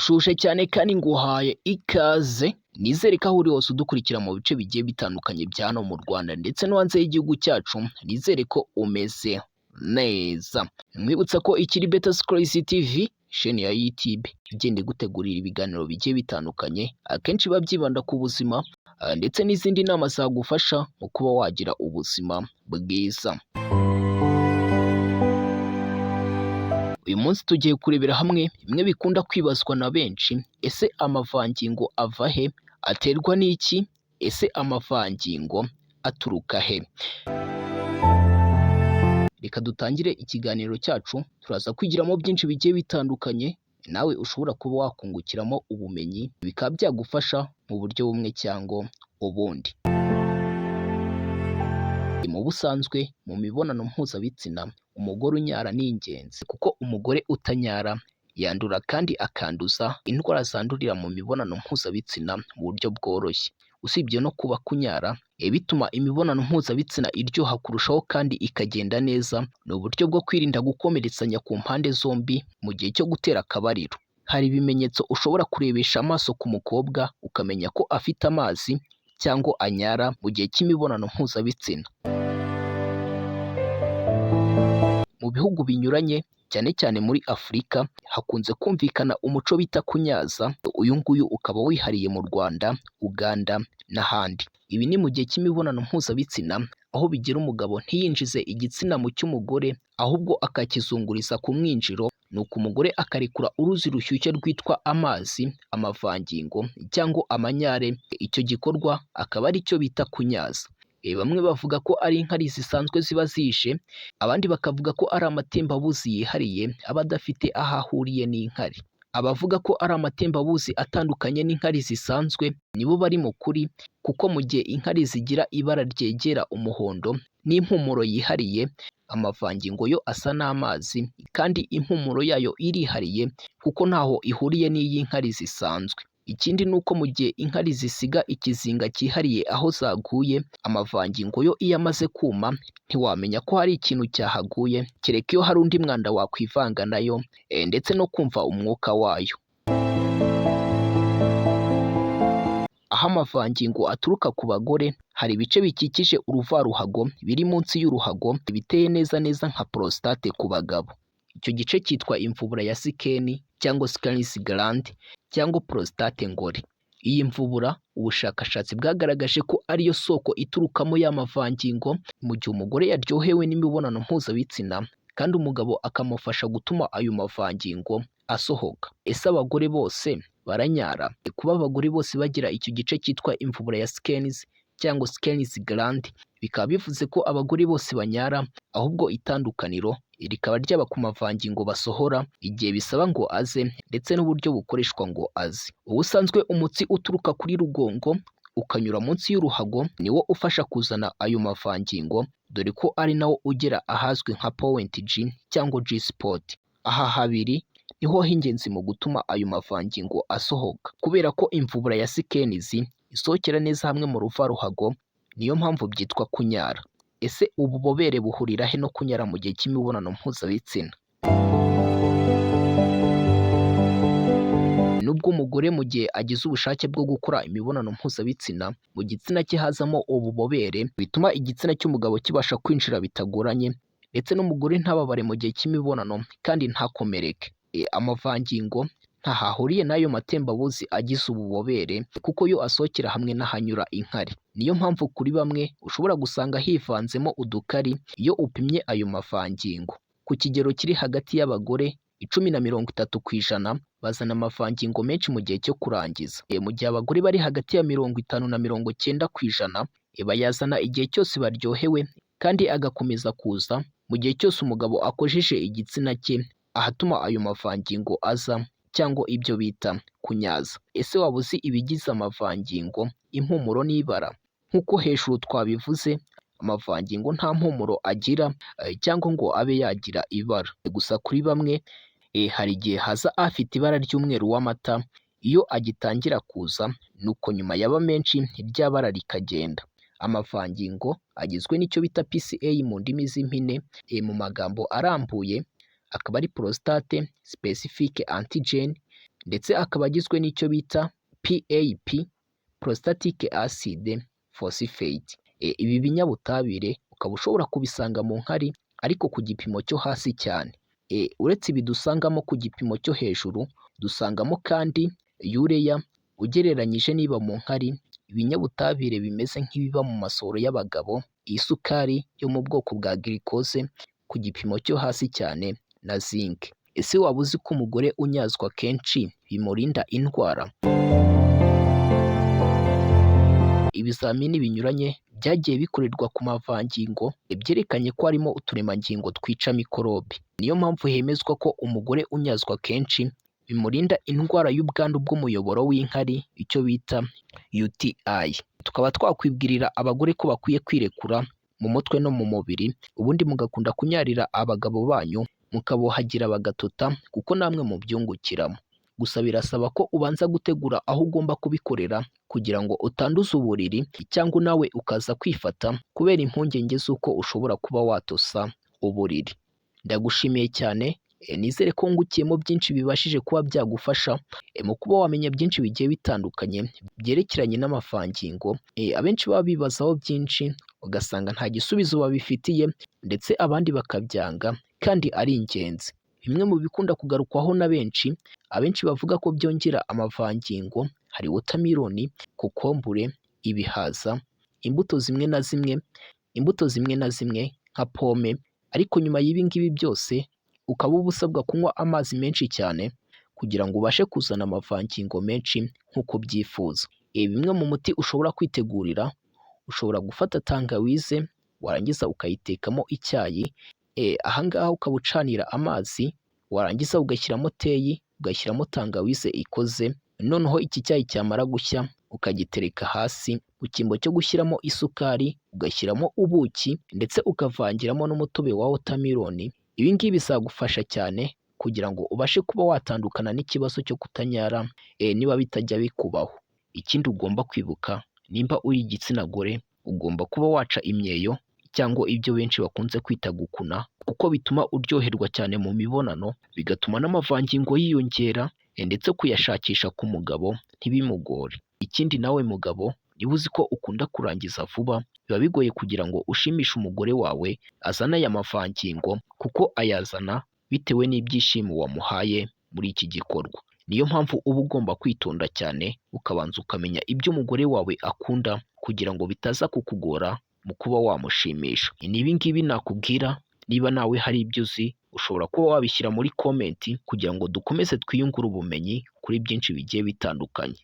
Ndagushuje cyane kandi nguhaye ikaze, nizere ko aho uri hose udukurikira mu bice bigiye bitandukanye bya hano mu Rwanda ndetse no hanze y'igihugu cyacu, nizere ko umeze neza. Nkwibutsa ko ikiri Beta Crazy TV, sheni ya YouTube igenda igutegurira ibiganiro bigiye bitandukanye, akenshi biba byibanda ku buzima ndetse n'izindi nama zagufasha mu kuba wagira ubuzima bwiza. Uyu munsi tugiye kurebera hamwe bimwe bikunda kwibazwa na benshi, ese amavangingo ava he? Aterwa n'iki? Ese amavangingo aturuka he? Reka dutangire ikiganiro cyacu, turaza kwigiramo byinshi bigiye bitandukanye, nawe ushobora kuba wakungukiramo ubumenyi, bikaba byagufasha mu buryo bumwe cyangwa ubundi. Mu busanzwe mu mibonano mpuzabitsina, umugore unyara ni ingenzi kuko umugore utanyara yandura kandi akanduza indwara zandurira mu mibonano mpuzabitsina mu buryo bworoshye. Usibye no kuba kunyara bituma imibonano mpuzabitsina iryoha kurushaho kandi ikagenda neza, ni uburyo bwo kwirinda gukomeretsanya ku mpande zombi mu gihe cyo gutera akabariro. Hari ibimenyetso ushobora kurebesha amaso ku mukobwa ukamenya ko afite amazi cyangwa anyara mu gihe cy'imibonano mpuzabitsina. Mu bihugu binyuranye cyane cyane muri Afurika hakunze kumvikana umuco bita kunyaza, uyu nguyu ukaba wihariye mu Rwanda, Uganda n'ahandi. Ibi ni mu gihe cy'imibonano mpuzabitsina, aho bigira umugabo ntiyinjize igitsina mu cy'umugore ahubwo akakizunguriza ku mwinjiro, nuko umugore akarekura uruzi rushyushye rwitwa amazi, amavangingo cyangwa amanyare, icyo gikorwa akaba ari cyo bita kunyaza. Bamwe bavuga ko ari inkari zisanzwe ziba zishe, abandi bakavuga ko ari amatembabuzi yihariye aba adafite aho ahuriye n'inkari. Abavuga ko ari amatembabuzi atandukanye n'inkari zisanzwe nibo bari mu kuri, kuko mu gihe inkari zigira ibara ryegera umuhondo n'impumuro yihariye, amavangingo yo asa n'amazi kandi impumuro yayo irihariye kuko ntaho ihuriye n'iy'inkari zisanzwe. Ikindi ni uko mu gihe inkari zisiga ikizinga cyihariye aho zaguye, amavangingo yo iyo amaze kuma ntiwamenya ko hari ikintu cyahaguye, kereka iyo hari undi mwanda wakwivanga nayo ndetse no kumva umwuka wayo. Aho amavangingo aturuka ku bagore, hari ibice bikikije uruvaruhago biri munsi y'uruhago biteye neza neza nka prostate ku bagabo. Icyo gice cyitwa imvubura ya Skene cyangwa Skene's gland cyangwa prostate ngore. Iyi mvubura ubushakashatsi bwagaragaje ko ariyo soko iturukamo ya mavangingo mu gihe umugore yaryohewe n'imibonano mpuzabitsina kandi umugabo akamufasha gutuma ayo mavangingo asohoka. Ese abagore bose baranyara? Kuba abagore bose bagira icyo gice cyitwa imvubura ya Skene's cyangwa Skene's gland bikaba bivuze ko abagore bose banyara, ahubwo itandukaniro rikaba ryaba ku mavangingo basohora igihe bisaba ngo aze ndetse n'uburyo bukoreshwa ngo aze. Ubusanzwe umutsi uturuka kuri rugongo ukanyura munsi y'uruhago niwo ufasha kuzana ayo mavangingo, dore ko ari nawo ugera ahazwi nka point G cyangwa G spot. Aha habiri niho h'ingenzi mu gutuma ayo mavangingo asohoka. Kubera ko imvubura ya Skene's isohokera neza hamwe mu ruvaruhago, niyo mpamvu byitwa kunyara. Ese ububobere buhurira he no kunyara mu gihe cy'imibonano mpuzabitsina? Nubwo umugore mu gihe agize ubushake bwo gukora imibonano mpuzabitsina, mu gitsina cye hazamo ububobere bituma igitsina cy'umugabo kibasha kwinjira bitagoranye, ndetse n'umugore ntababare mu gihe cy'imibonano kandi ntakomereke. Amavangingo ntaho ahuriye n'ayo matembabuzi agize ububobere kuko yo asohokera hamwe n'ahanyura inkari. Niyo mpamvu kuri bamwe ushobora gusanga hivanzemo udukari iyo upimye ayo mavangingo. Ku kigero kiri hagati y'abagore 10 na 30% bazana amavangingo menshi mu gihe cyo kurangiza. Mu gihe abagore bari hagati ya 50 na 90% bayazana igihe cyose baryohewe kandi agakomeza kuza mu gihe cyose umugabo akojeje igitsina cye ahatuma ayo mavangingo aza cyangwa ibyo bita kunyaza. Ese waba uzi ibigize amavangingo, impumuro n'ibara? Nk'uko hejuru twabivuze, amavangingo nta mpumuro agira cyangwa ngo abe yagira ibara. Gusa kuri bamwe hari igihe haza afite ibara ry'umweru w'amata iyo agitangira kuza, nuko nyuma yaba menshi rya bara rikagenda. Amavangingo agizwe n'icyo bita PCA mu ndimi z'impine, mu magambo arambuye akaba ari prostate specific antigen. ndetse akaba agizwe n'icyo bita PAP, prostatic acid phosphate. Ibi binyabutabire ukaba ushobora kubisanga mu nkari ariko ku gipimo cyo hasi cyane. Uretse ibi dusangamo ku gipimo cyo hejuru, dusangamo kandi urea ugereranyije niba mu nkari, ibinyabutabire bimeze nk'ibiba mu masohoro y'abagabo, isukari yo mu bwoko bwa glucose ku gipimo cyo hasi cyane na zinc. Ese waba uzi ko umugore unyazwa kenshi bimurinda indwara? Ibizamini binyuranye byagiye bikorerwa ku mavangingo byerekanye ko harimo uturemangingo twica mikorobe. Niyo mpamvu hemezwa ko umugore unyazwa kenshi bimurinda indwara y'ubwandu bw'umuyoboro w'inkari, icyo bita UTI. Tukaba twakwibwirira abagore ko bakwiye kwirekura mu mutwe no mu mubiri, ubundi mugakunda kunyarira abagabo banyu, mukabuhagira bagatota kuko namwe mubyungukiramo. Gusa birasaba ko ubanza gutegura aho ugomba kubikorera kugira ngo utanduza uburiri cyangwa nawe ukaza kwifata kubera impungenge z'uko ushobora kuba watosa uburiri. Ndagushimiye cyane, nizere ko wungukiyemo byinshi bibashije kuba byagufasha mu kuba wamenya byinshi bigiye bitandukanye byerekeranye n'amavangingo. Abenshi baba bibazaho byinshi ugasanga nta gisubizo babifitiye ndetse abandi bakabyanga kandi ari ingenzi. Bimwe mu bikunda kugarukwaho na benshi, abenshi bavuga ko byongera amavangingo hari watermelon, kokombure, ibihaza, imbuto zimwe na zimwe, imbuto zimwe na zimwe nka pome, ariko nyuma y'ibi ngibi byose ukaba uba usabwa kunywa amazi menshi cyane kugira ngo ubashe kuzana amavangingo menshi nk'uko ubyifuza. Bimwe mu muti ushobora kwitegurira, ushobora gufata tangawize warangiza ukayitekamo icyayi, aha ngaha ukaba ucanira amazi warangiza ugashyiramo teyi, ugashyiramo tangawize ikoze, noneho iki cyayi cyamara gushya ukagitereka hasi, mu cyimbo cyo gushyiramo isukari ugashyiramo ubuki ndetse ukavangiramo n'umutobe wa watermelon, ibi ngibi bizagufasha cyane kugira ngo ubashe kuba watandukana n'ikibazo cyo kutanyara niba bitajya bikubaho. Ikindi ugomba kwibuka, nimba uri igitsina gore ugomba kuba waca imyeyo cyangwa ibyo benshi bakunze kwita gukuna, kuko bituma uryoherwa cyane mu mibonano, bigatuma n'amavangingo yiyongera ndetse kuyashakisha ku mugabo ntibimugore. Ikindi nawe mugabo niba uzi ko ukunda kurangiza vuba, biba bigoye kugira ngo ushimishe umugore wawe azane aya mavangingo kuko ayazana bitewe n'ibyishimo wamuhaye muri iki gikorwa. Niyo mpamvu uba ugomba kwitonda cyane ukabanza ukamenya ibyo umugore wawe akunda kugira ngo bitaza kukugora mu kuba wamushimisha. Ni ibi ngibi nakubwira, niba nawe hari ibyo uzi ushobora kuba wabishyira muri comment kugira ngo dukomeze twiyungure ubumenyi kuri byinshi bigiye bitandukanye.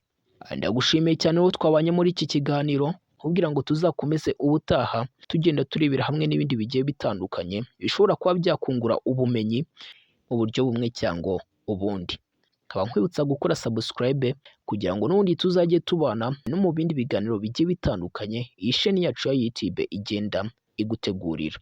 Ndagushimiye cyane wowe twabanye muri iki kiganiro, nkubwira ngo tuzakomeze ubutaha tugenda turebera hamwe n'ibindi bigiye bitandukanye bishobora kuba byakungura ubumenyi mu buryo bumwe cyangwa ubundi. Nkaba nkwibutsa gukora subscribe kugira ngo n'ubundi tuzajye tubana no mu bindi biganiro bigiye bitandukanye iyi sheni yacu ya YouTube igenda igutegurira.